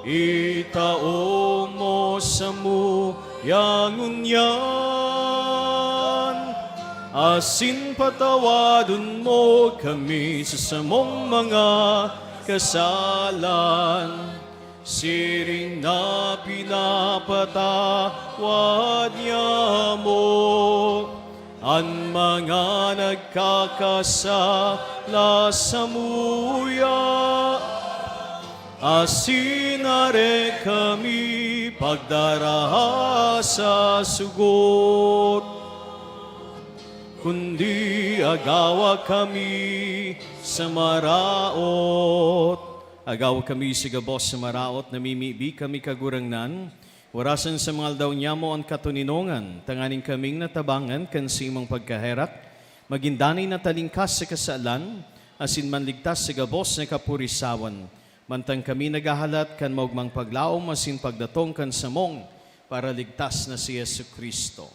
itao mo samuya ngunyan, asin patawadon mo kami sa samong mga kasalan, siring na pinapatawad niamo an mga nagkakasala samuya, asin dai kami pagdaraha sa sugot, kundi agawa kami sa maraot. Agawa kami sa gabos sa maraot, namimibi kami, Kagurangnan. Warasan sa mga aldaw niamo an katoninongan, tanganing kaming natabangan kan saimong pagkaherak, magin danay na talingkas sa kasalan, asin manligtas sa gabos na kapurisawan, mantang kami naghahalat kan maogmang paglaom asin pagdatong kan samong Paraligtas na si Jesu-Cristo.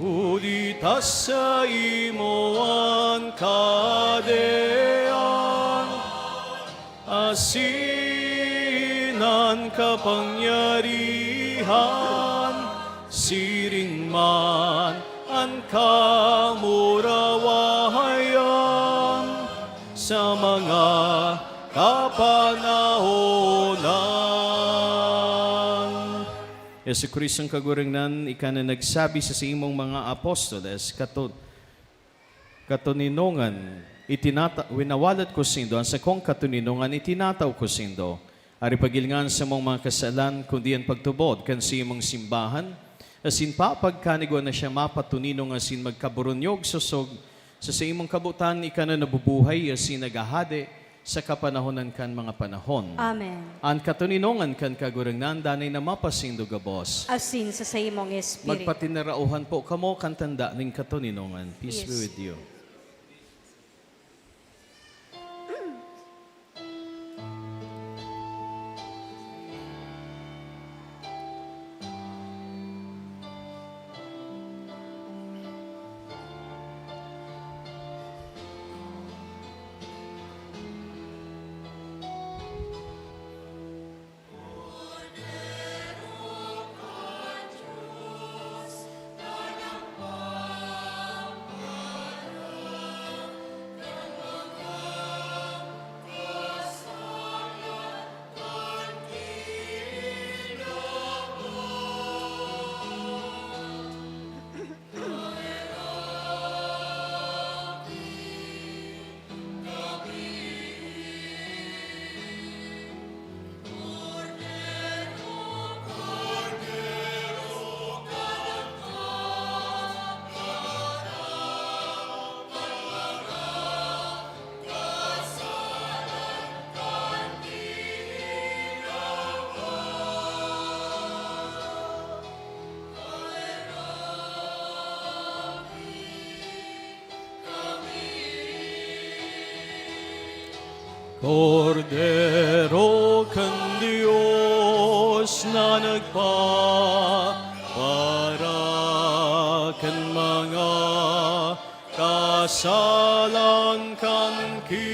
Huli ta saimo an kahadean, asin an kapangyarihan, siring man an kamurawayan sa mga kapanahonan. Jesu-Cristong Kagurangnan, ika na nagsabi sa saimong mga apostoles, kato-, katoninongan, itinata-, winawalat ko saindo, an sakong katoninongan itinatao ko saindo. Ari pagilngan sa mong mga kasalan, kundi an pagtubod kan saimong simbahan, asin papagkanigwa na siya mapatoninong asin magkaburunyog sosog sa saimong kabotan, ika na nabubuhay asin naghahade sa kapanahonan kan mga panahon. Amen. An katoninongan kan Kagurangnan danay na mapasaindo gabos. Asin sa saimong espiritu. Magpatinarauhan po kamo kan tanda nin katoninongan. Peace be Yes. with you. Kordero kan Dios na nagpapara kan mga kasalan kan kinaban.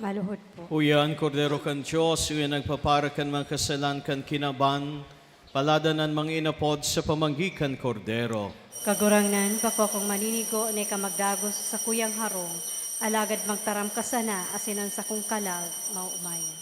Maluhod po. Uya an Kordero kan Dios, uya nagpapara kan mga kasalan kan kinaban, paladan an mga inapod sa pamanggi kan Kordero. Kagurangnan, bako akong maninigo na ika magdagos sa sakuyang harong, alagad magtaram ka sana asin an sakong kalag maomayan.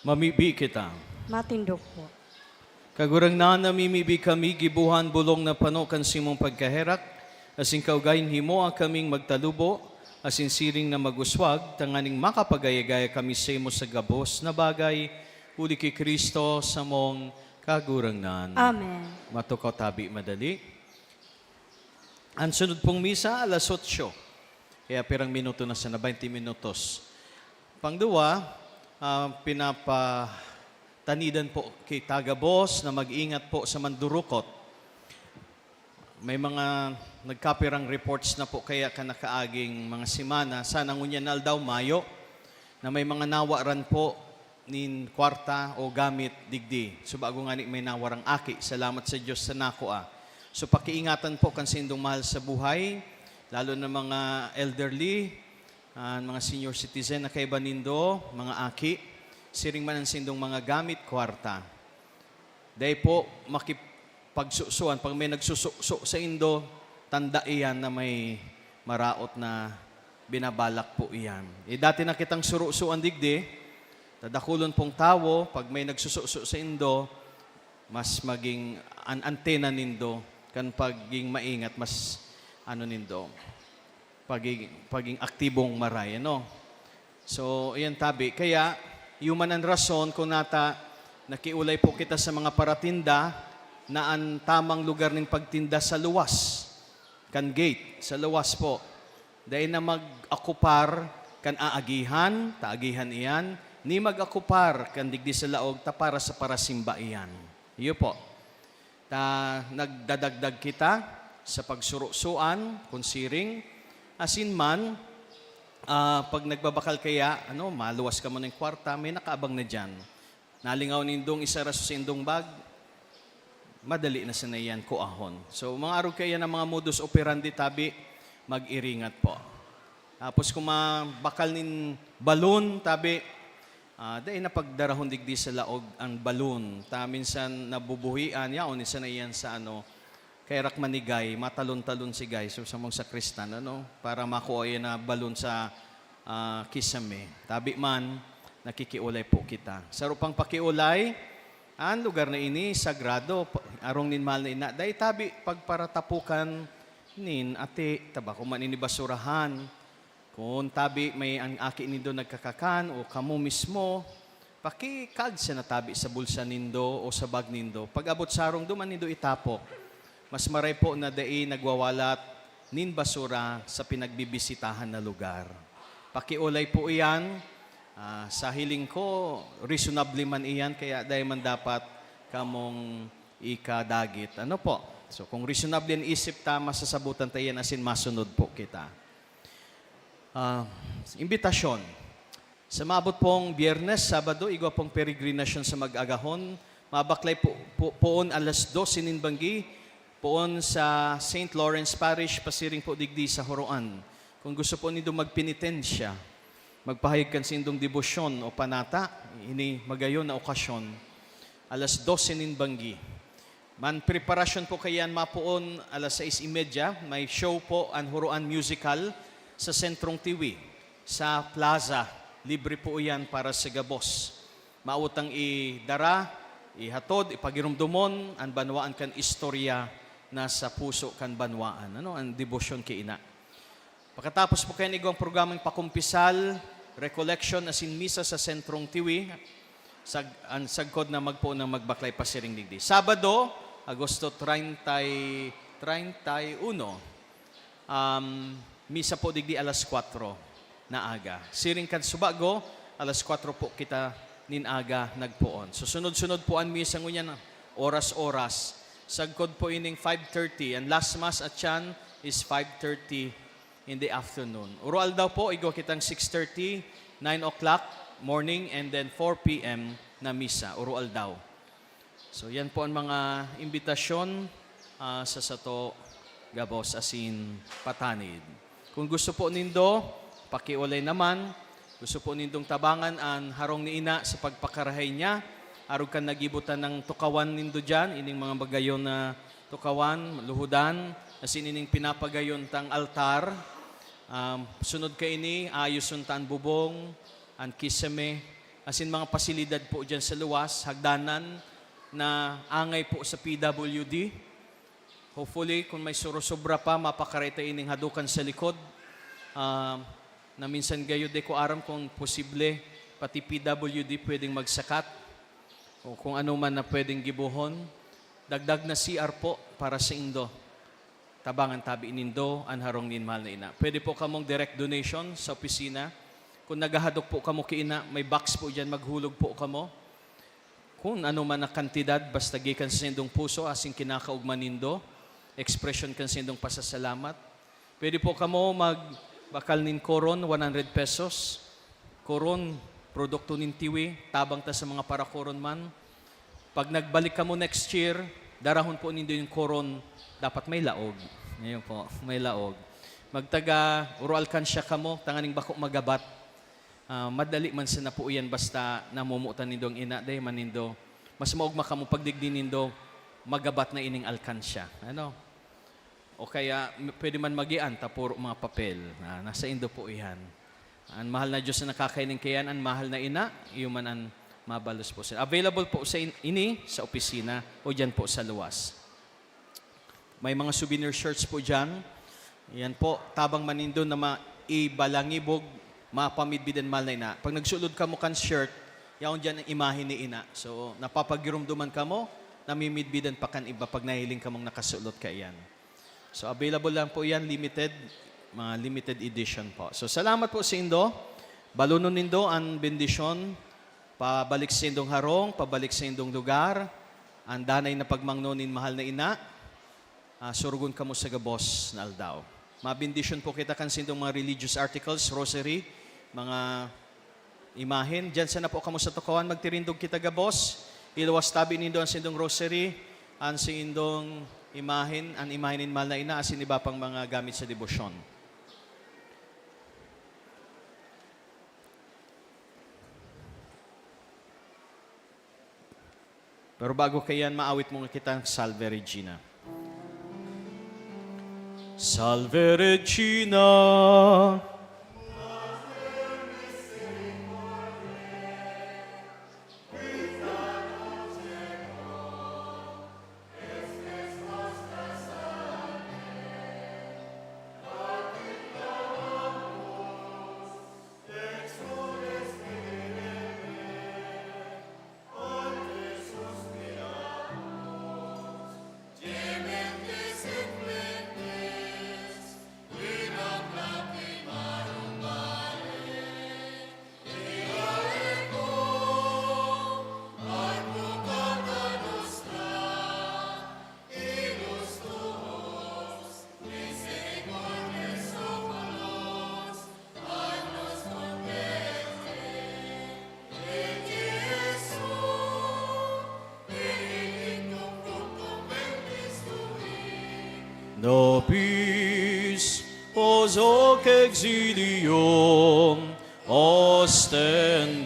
Mamibi kita. Matindog po. Kagurangnan, namimibi kami, gibohan bolong na pano kan simong pagkaherak, asin kaugayon himoa kaming magtalubo, asin siring na mag-uswag, tanganing makapagayagaya kami sa imo sa gabos na bagay, huli ki Cristo samong Kagurangnan. Amen. Matukaw tabi madali. Ang sunod pong misa, alas otso. Kaya pirang minuto na sana, baynte minutos. Pangduwa, ah, pinapatanidan po kita gabos na mag-ingat po sa mandurukot. May mga nagkapirang reports na po kaya kan nakaaging mga semana, sana ngunyan na aldaw, mayo, na may mga nawaran po nin kwarta o gamit digdi. Subago ngani may nawarang aki, salamat sa Dios sa nakua. So, pakiingatan po kan saindong mahal sa buhay, lalo na mga elderly, an mga senior citizen na kaiba nindo, mga aki, siring man an saindong mga gamit, kwarta. Dai po makipagsusuan. Pag may nagsususo saindo, tanda iyan na may maraot na binabalak po iyan. Eh, dati na kitang surusuan digdi, ta dakulon pong tawo, pag may nagsususo saindo, mas maging an antena nindo kan pagiging maingat, mas ano nindo, pagiging, pagiging aktibong maray, ano? So, iyan tabi. Kaya, iyo man an rason kung nata nakiolay po kita sa mga paratinda na an tamang lugar nin pagtinda sa luwas kan gate, sa luwas po. Dai na mag-akupar kan aagihan, ta agihan iyan, ni mag-akupar kan digdi sa laog, ta para sa parasimba iyan. Iyo po. Ta nagdadagdag kita sa pagsurusoan, kun siring, asin man, ah, pag nagbabakal kaya, ano, maluwas ka man nin kwarta, may nakaabang na diyan. Nalingaw nindong isara sa saindong bag, madali na sana iyan kuahon. So, mga arog kaiyan ang mga modus operandi tabi, mag-iringat po. Tapos kung mabakal nin balon tabi, ah, dai na pagdarahon digdi sa laog an balon. Ta minsan nabubuhian, yaon, isa na iyan sa ano, kaya rak manigay, matalon-talon si guy, so, samong sakristan, ano, para makua iyan na balon sa, ah, kisame. Tabi man, nakikiolay po kita. Saro pang pakiolay, an lugar na ini, sagrado, pa-, arong nin mahal na ina, dai tabi pagparatapokan nin ati, tabako man ini basurahan. Kun tabi may an aki nindo nagkakakan o kamo mismo, pakikagsa na tabi sa bulsa nindo o sa bag nindo. Pag-abot sa harong, duman nindo itapok. Mas maray po na dai nagwawalat nin basura sa pinagbibisitahan na lugar. Pakiolay po iyan. Ah, sa hiling ko, reasonable man iyan, kaya dai man dapat kamong ikadagit. Ano po? So, kung reasonable an isip ta, masasabotan ta iyan asin masunod po kita. Ah, imbitasyon. Sa maabot pong Biyernes, Sabado, igwa pong peregrinasyon sa Mag-agahon. Mabaklay po, po, poon alas dose nin banggi, poon sa Saint Lawrence Parish, pasiring po digdi sa Joroan. Kung gusto po nindo magpenitensya, magpahayag kan sindong debosyon o panata, ini magayon na okasyon, alas dose nin banggi. Man preparasyon po kaiyan mapoon alas sais y media, may show po an Joroan Musical sa Sentrong Tiwi, sa plaza. Libre po iyan para sa gabos. Mautang idara, ihatod, ipagiromdomon an banwaan kan istorya na sa puso kan banwaan. Ano, an debosyon ki ina. Pakatapos po kayan, igwang programang pakumpisal, recollection asin misa sa Sentrong Tiwi, sag-, an sagkod na magpoon na magbaklay pasiring digdi. Sabado, Agosto treinta y, treinta y uno, um, misa po digdi alas kwatro na aga. Siring kan subago, alas kwatro po kita nin aga nagpoon. So, sunod-sunod po an misa ngunyan, oras-oras. Sagkod po ining five thirty. An last mass at tiyan is five thirty in the afternoon. Uro aldaw po, igwa kitang six thirty, nine o'clock morning, and then four p m na misa, uro aldaw. So, yan po ang mga imbitasyon, ah, sa sato gabos asin patanid. Kung gusto po nindo, pakiolay naman, gusto po nindong tabangan an harong ni ina sa pagpakarahay niya, arog kan nagibo ta nin tukawan nindo diyan, ining mga magayon na tukawan, luhudan, asin ining pinapagayon tang altar. Um, sunod kaini, ayoson ta an bubong, an kisame, asin mga pasilidad po diyan sa luwas, hagdanan na angay po sa P W D. Hopefully, kung may surosobra pa, mapakaray ta ining hadukan sa likod. Ah, na minsan gayo, di ko aram kung posible, pati P W D pwedeng magsakat o kung ano man na pwedeng gibohon. Dagdag na C R po para sa indo. Tabangan tabi nindo an harong nin mahal na ina. Pwede po kamong direct donation sa opisina. Kung naghahadok po kamo ki ina, may box po diyan, maghulog po kamo. Kung ano man na kantidad, basta gikan sa sindong puso, asin kinakaogma nindo, expression kan sindong pasasalamat. Pwede po kamo magbakal nin koron, one hundred pesos. Koron, produkto nin tiwi, tabang ta sa mga parakoron man. Pag nagbalik kamo next year, darahon po nindo yung koron, dapat may laog. Ngayon po, may laog. Magtaga, uro alkansya kamo, tanganing bako magabat. Ah, madali man sana po iyan basta namomotan nindong ina, dai man nindo, mas maogma kamo pagdigdi nindo, magabat na ining alkansya. Ano? O kaya, m-, pwede man magian, ta puro mga papel. Ah, nasa indo po iyan. An mahal na Diyos na nakakaining kaiyan, an mahal na ina, iyo man an mabalos po sa, available po sa in-, ini, sa opisina, o diyan po sa luwas. May mga souvenir shirts po diyan. Yan po, tabang man nindo na ma-, ibalangibog, mapamidbid an mahal na ina. Pag nagsulod kamo kan shirt, yaon diyan an imahe ni ina. So, napapagiromdoman kamo, namimidbidan pa kan iba pag nahiling kamong nakasulot kaiyan. So, available lang po yan, limited, mga limited edition po. So, salamat po sa indo. Balonon nindo an bendisyon, pabalik sa indong harong, pabalik sa indong lugar, an danay na pagmangno nin mahal na ina, ah, surugon kamo sa gabos na aldaw. Mabendisyon po kita kan sindong mga religious articles, rosary, mga imahen. Diyan sana po kamo sa tukawan, magtirindog kita gabos. Iluwas tabi nindo an sindong rosary, an sindong imahen, an imahen nin mahal na ina, asin iba pang mga gamit sa debosyon. Pero bago kaiyan, maawit muna kitang Salve Regina. Salve Regina. Nobis post hoc exilium ostende,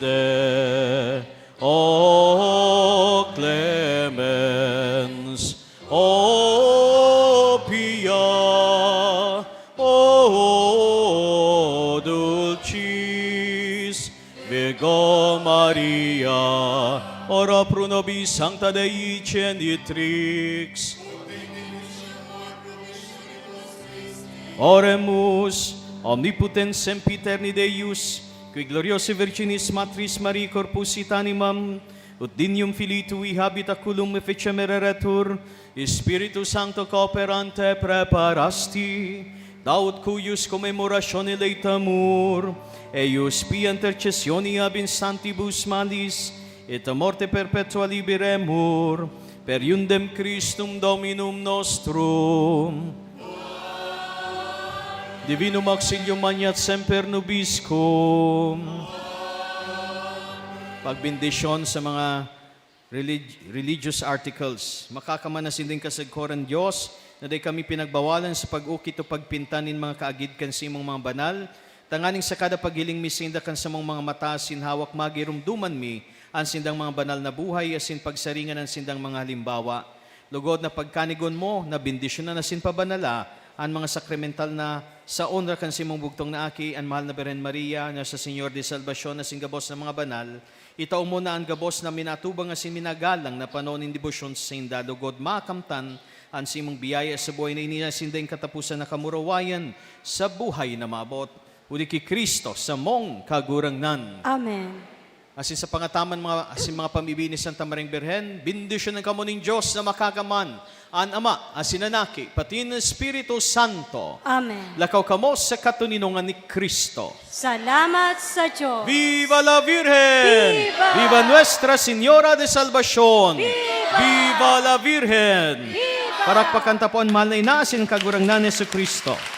o clemens, o pia, o dulcis Virgo Maria, ora pro nobis sancta Dei genitrix. Oremus, omnipotens sempiterni Deus, qui gloriosae Virginis Matris Mariae corpus et animam, ut dignum filii tui habet oculum efficem ereretur, Spiritu Sancto cooperante praeparasti, daut cuius commemoratione laetamur, eius pia intercessione ab insantibus malis, et a morte perpetua liberemur, per eundem Christum Dominum nostrum. Divinum auxilium maneat semper nobiscum. Pagbendisyon sa mga relig-, religious articles. Makakaman na sinding kasagkoran, Dios, na dai kami pinagbawalan sa pag-ukit o pagpinta nin mga kaagid kan saimong mga banal, tanganing sa kada paghiling mi sainda kan samong mga mata asin hawak, magiromdoman mi an sindang mga banal na buhay asin pagsaringan an sindang mga halimbawa. Lugod na pagkanigon mo, nabendisyonan asin pabanala An mga sakramental na sa onra kan simong bugtong na Aki, an Mahal na Birhen Maria, na sa Señor de Salvacion, na sing gabos na mga banal, itao mo na an gabos na minatubang asin minagalang na panon nin debosyon sainda, lugod makamtan an simong biyaya sa buhay na ini asin daing kataposan na kamurawayan sa buhay na maabot. Huli ki Cristo, samong Kagurangnan. Amen. Asin sa pangataman mga, asin mga pamibi ni Santa Maring Birhen, bendisyonan kamo nin Dios na makakaman, an Ama, asin an Aki, pati an Espiritu Santo. Amen. Lakaw kamo sa katoninongan ni Cristo. Salamat sa Diyos. Viva la Virgen! Viva! Viva Nuestra Señora de Salvacion! Viva! Viva la Virgen! Viva! Parakpakan ta po an mahal na ina asin Kagurangnan Jesu-Cristo.